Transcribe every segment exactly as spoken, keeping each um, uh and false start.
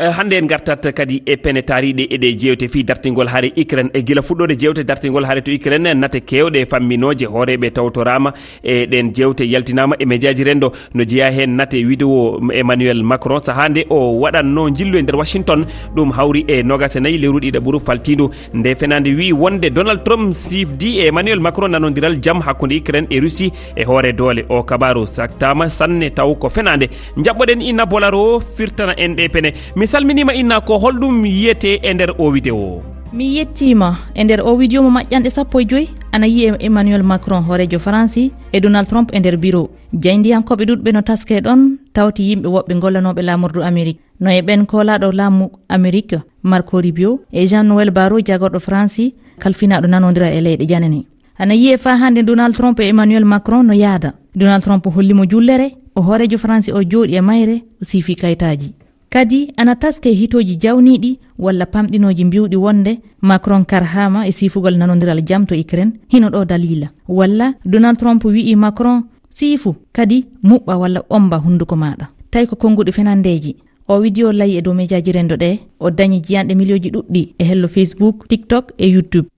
Eh, hannde en ngartat kadi e pene taariiɗe e ɗe jeewte fii dartingol hare Ukraine. E gila fuɗɗoode jeewte dartingol hare to Ukraine, nate keewɗe famminooje hooreeɓe tawtoraama e ɗeen jeewte yaltinaama e mejaaji renndo, no jeyaa heen nate widewo Emmanuel Macron sahaa nde o waɗatnoo njillu e nder Washington. Ɗum hawri e noogaas e nayi lewru ɗiɗaɓuru faltiindu. Nde fenaande wi'i wonde Donald Trump siifdi e Emmanuel Macron nanondiral jam hakkunde Ukraine e Russie e hoore doole. O kabaaru saktaama sanne taw ko fenaande. Njaɓɓoɗen Inna Bolaro firtana en ɗe pene. Mi salminiima Inna, ko holɗum yiyetee e nder o widewo? Mi yettiima. E nder o widewo mo maƴƴanɗe sappo e joy, ana yiyee Emmanuel Macron, hooreejo Faransi, e Donald Trump e nder biro. Jaayndiyankooɓe ɗuuɗɓe no taskee ɗon, tawti yimɓe woɓɓe gollanooɓe laamordu Amerik. No e ɓen koolaaɗo laamu Amerik, Marco Rubio, e Jean Noël Barrot, jagorɗo Faransi, kalfinaaɗo nanondiral e leyɗe janane. Ana yiyee faa hannde Donald Trump e Emmanuel Macron no yaada. Donald Trump holli mo jullere, o hooreejo Faransi o jooɗi e mayre, o siifi kaytaaji. Kadi ana taskee hitooji jawniiɗi walla pamɗinooji mbi'uɗi wonde Macron karhaama e siifugol nanondiral jam to Ukraine, hino ɗoo daliila. Walla Donald Trump wi'i Macron, "Siifu, kadi muɓɓa walla omba hunduko maaɗa." Tawi ko konnguɗi fenandeeji. O widewo layi e dow mejaaji renndo ɗe, o dañi jiyanɗe miliyooji ɗuɗɗi e hello Facebook, TikTok e YouTube.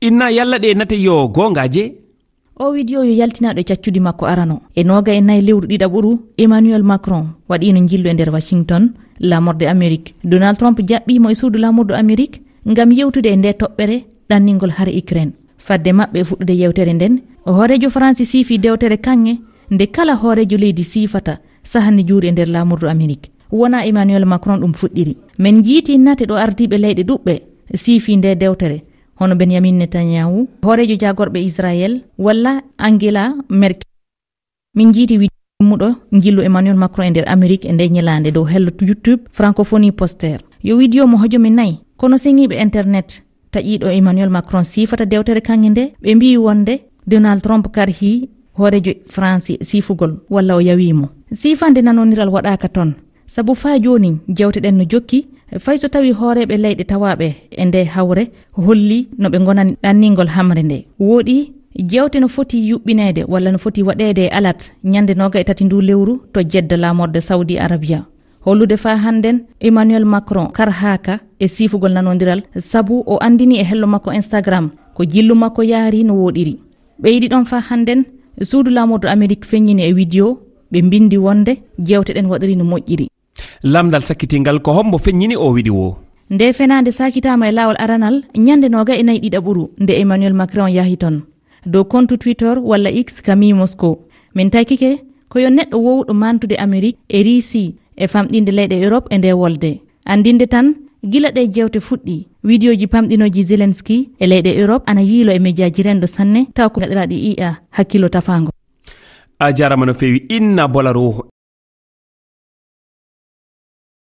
Inna, yalla ɗe nate yo goongaaje? O widewo yo yaltinaɗo e caccudi makko arano. E nooga e nayi lewru ɗiɗaɓuru, Emmanuel Macron waɗiino njillu e nder Washington, laamorde Amerik. Donald Trump jaɓɓii mo e suudu laamordu Amerik ngam yewtude e nde toɓɓere ɗanningol hare Ukraine. Fadde maɓɓe e fuɗɗude yewtere nden, hooreejo Faransi siifi dewtere kaŋŋe nde kala hooreejo leydi siifata saha nde juuri e nder laamordu Amerik. Wonaa Emmanuel Macron ɗum fuɗɗiri. Men njiiti nate ɗo ardiiɓe leyɗe ɗuɓɓe siifi nde dewtere, hono Benjamin Netanyahu, hooreejo jaagorɓe Israel, walla Angela Merkel. Min njiiti widewo ummuɗo njillu Emmanuel Macron e nder Amerik e nde ñalaande dow hello YouTube Francophonie Poster. Yo widewo mo hojomi nayi, kono seŋiiɓe internet taƴiiɗo Emmanuel Macron siifata dewtere kaŋŋe nde, ɓe mbiyi wonde Donald Trump karhii hooreejo Faransi siifugol walla o yawii mo. Siifande nanondiral waɗaaka ton. Sabu faa jooni, jewte ɗen no jokki, fay so tawii hooreeɓe leyɗe tawaaɓe e nde hawre holli no ɓe ngonani ɗanningol hamre nde. Wooɗi, jewte no foti yuɓɓineede walla no foti waɗeede e alat ñande nooga e tati ndu lewru to Jedda, laamorde Saudi Arabia. Hollude faa hannden, Emmanuel Macron karhaaka e siifugol nanondiral, sabu o anndini e hello makko Instagram ko jillu makko yaari no wooɗiri. Ɓeydi ɗon faa hannden, suudu laamordu Amerik feññini e widewo, ɓe mbinndi wonde jewte ɗen waɗiri no moƴƴiri. Lamndal sakkitingal, ko hombo feññini o widewo? Nde fenaande sakitaama e laawol aranal ñande nooga e nayi ɗiɗaɓuru nde Emmanuel Macron yahi ton. Dow kontu Twitter walla X, Camille Mosco, min taykike ko yo neɗɗo wowɗo mantude Amerik e Riisi e famɗinde leyɗe Europe e nde wolde. Anndinde tan, gila ɗe jewte fuɗɗi, widewoji pamɗinooji Zelensky e leyɗe Europe ana yiilo e mejaaji renndo sanne, taw ko gaɗiraaɗi I A hakkillo tafaango. A jaaraama no feewi, Inna Bolaro.